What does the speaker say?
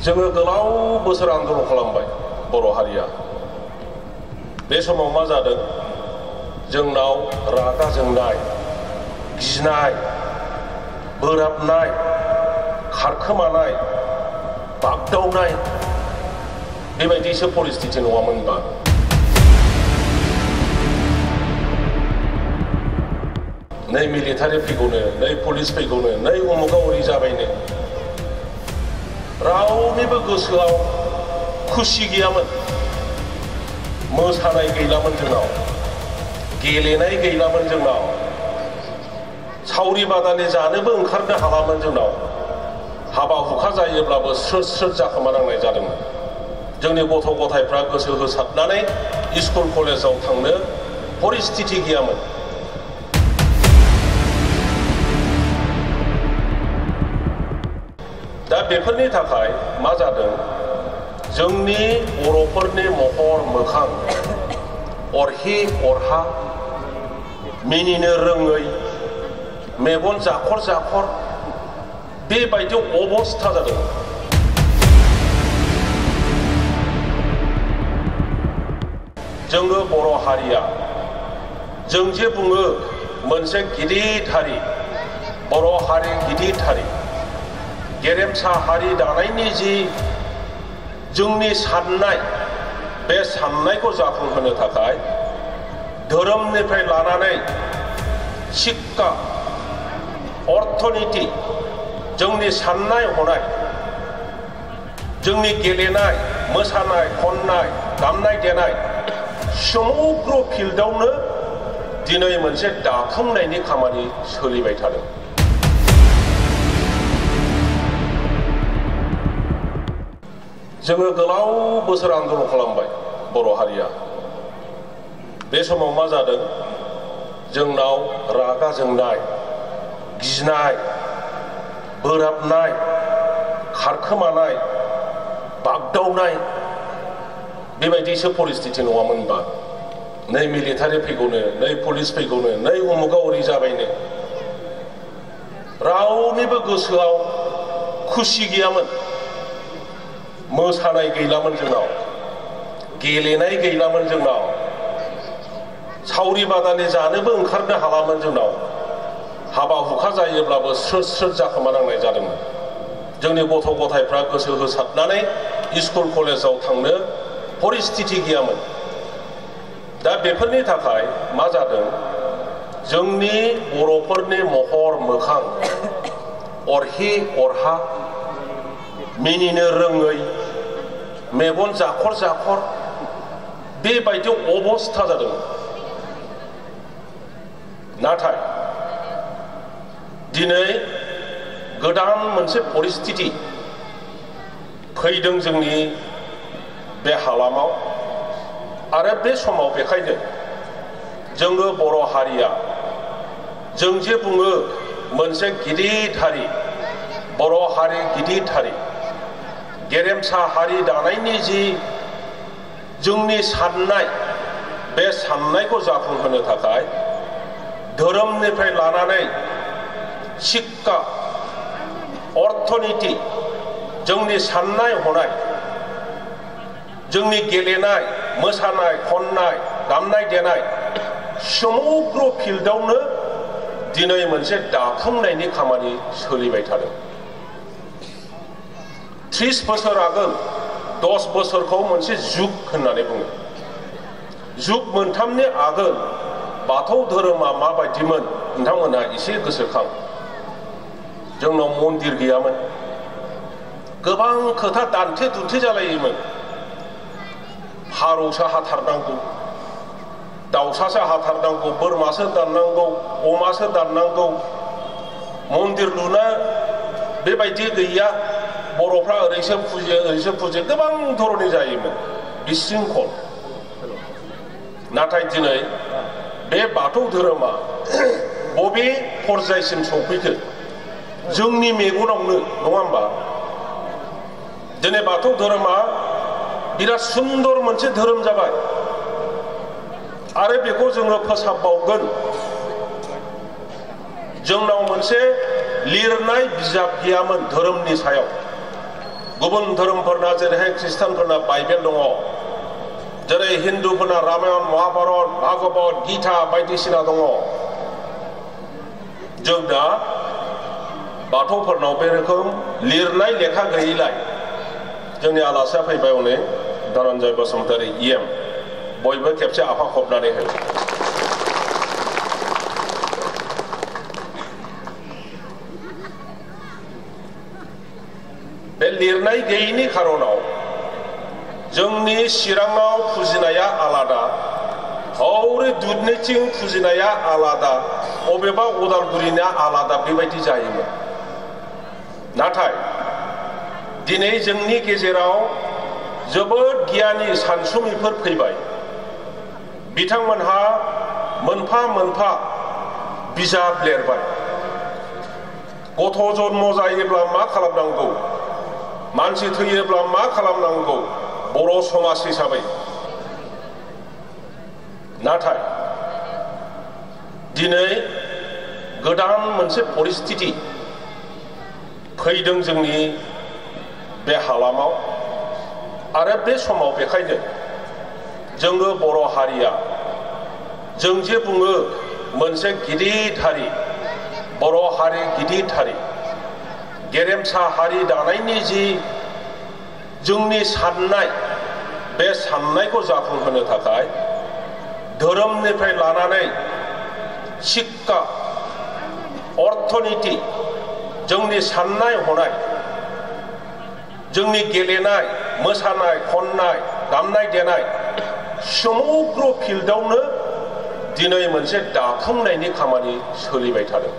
जोङो गोलाव बोसोर आन्दलन खालामबाय बर' हारिया। बे समाव मा जादों? जोंनाव रागा जोंनाय, गिनाय, बोराबनाय, खारखोमानाय, बागदावनाय बेबायदिसो परिस्थिति नङामोनबा? नै मिलिटारि फैगौनो, नै पुलिस फैगौनो, नै उमुगा उरि जाबायनो रावनिबो गोसोआव खुसि गैयामोन। मोसानाय गैलामोन जोंनाव, गेलेनाय गैलामोन जोंनाव, सावरि बादालि जानोबो ओंखारनो हालामोन जोंनाव। हाबा हुखा जायोब्लाबो स्रोद स्रोद जाखोमानांनाय जादोंमोन। जोंनि गथ' गथायफ्रा गोसो होसारनानै स्कुल कलेजाव थांनो परिस्थिति गैयामोन। दा बेफोरनि थाखाय मा जादों? जोंनि बर'फोरनि महर मोखां अरहि अरहा, मिनिनो रोङै, मेगन जाखर जाखर बेबायदि अबस्था जादों। जोङो बर' हारिया, जों जे बुङो मोनसे गिदिर हारि, बर' हारि गिदिर हारि, गेरेमसा हारि दानायनि जि जोंनि साननाय, बे साननायखौ जाफुंहोनो थाखाय धोरोमनिफ्राय लानानै शिक्षा, अर्थनीति, जोंनि साननाय हनाय, जोंनि गेलेनाय, मोसानाय, खननाय, दामनाय देनाय समग्र फिल्डआवनो दिनै मोनसे दाफुंनायनि खामानि सोलिबाय थादों। जोङो गोलाव बोसोर आन्दलन खालामबाय बर' हारिया। बे समाव मा जादों? जोंनाव रागा जोंनाय, गिनाय, बोराबनाय, खारखोमानाय, बागदावनाय बेबायदिसो परिस्थिति नङामोनबा? नै मिलिटारि फैगौनो, नै पुलिस फैगौनो, नै उमुगा उरि जाबायनो रावनिबो गोसोआव खुसि गैयामोन। मोसानाय गैलामोन जोंनाव, गेलेनाय गैलामोन जोंनाव, सावरि बादालि जानोबो ओंखारनो हालामोन जोंनाव। हाबा हुखा जायोब्लाबो स्रोद स्रोद जाखोमानांनाय जादोंमोन। जोंनि गथ' गथायफ्रा गोसो होसारनानै स्कुल कलेजाव थांनो परिस्थिति गैयामोन। दा बेफोरनि थाखाय मा जादों? जोंनि बर'फोरनि महर मोखां अरहि अरहा, मिनिनो रोङै, मेगन जाखर जाखर बेबायदि अबस्था जादों। नाथाय दिनै गोदान मोनसे परिस्थिति फैदों जोंनि बे हालामाव। आरो बे समाव बेखायनो जोङो बर' हारिया, जों जे बुङो मोनसे गिदिर हारि, बर' हारि गिदिर हारि, गेरेमसा हारि दानायनि जि जोंनि साननाय, बे साननायखौ जाफुंहोनो थाखाय धोरोमनिफ्राय लानानै शिक्षा, अर्थनीति, जोंनि साननाय हनाय, जोंनि गेलेनाय, मोसानाय, खननाय, दामनाय देनाय समग्र फिल्डआवनो दिनै मोनसे दाफुंनायनि खामानि सोलिबाय थादों। 30 बोसोर आगोल 10 बोसोरखौ मोनसे जुग होननानै बुङो। जुग मोनथामनि आगोल बाथौ धोरोमा माबायदिमोन नोंथांमोनहा एसे गोसोखां। जोंनाव मन्दिर गैयामोन, गोबां खोथा दान्थे दुन्थे जालायोमोन। फारौसो हाथारनांगौ, दाउसासो हाथारनांगौ, बोरमासो दाननांगौ, अमासो दाननांगौ, मन्दिर लुना बेबायदि गैया, बर'फ्रा ओरैसो फुजियो ओरैसो फुजियो, गोबां धरनि जायोमोन बिशृंखल। नाथाय दिनै बे बाथौ धोरोमा बबे पर्यायसिम सौफैखो? जोंनि मेगनावनो, नङा होमबा? दिनै बाथौ धोरोमा बिराद सुन्दर मोनसे धोरोम जाबाय आरो बेखौ जोङो फोसाबबावगोन। जोंनाव मोनसे लिरनाय बिजाब गैयामोन धोरोमनि सायाव। गुबुन धोरोमफोरना जेरैहाय ख्रिस्टानफोरना बाइबेल दङ, जेरै हिन्दुफोरना रामायण, महाभारत, भागवत, गीता बायदिसिना दङ। जों दा बाथौफोरनाव बे रोखोम लिरनाय लेखा गैयैलाय जोंनि आलासिया फैबाय हनै धनन्जय बसुमतारी EM, बयबो खेबसे आफा खबनानै हो। बे लिरनाय गैयैनि खारनाव जोंनि चिराङाव फुजिनाया आलादा, हौरै दुधनैथिं फुजिनाया आलादा, अबेबा उदालगुरिना आलादा बेबायदि जायोमोन। नाथाय दिनै जोंनि गेजेराव जोबोद गियानि सानसुमैफोर फैबाय। बिथांमोनहा मोनफा मोनफा बिजाब लिरबाय। गथ' जन्म जायोब्ला मा खालामनांगौ, मानसि थैयोब्ला मा खालामनांगौ बर' समाज हिसाबै। नाथाय दिनै गोदान मोनसे परिस्थिति फैदों जोंनि बे हालामाव, आरो बे समाव बेखायनो जोङो बर' हारिया, जों जे बुङो मोनसे गिदिर हारि, बर' हारि गिदिर हारि, गेरेमसा हारि दानायनि जि जोंनि साननाय, बे साननायखौ जाफुंहोनो थाखाय धोरोमनिफ्राय लानानै शिक्षा, अर्थनीति, जोंनि साननाय हनाय, जोंनि गेलेनाय, मोसानाय, खननाय, दामनाय देनाय, समग्र फिल्डआवनो दिनै मोनसे दाफुंनायनि खामानि सोलिबाय थादों।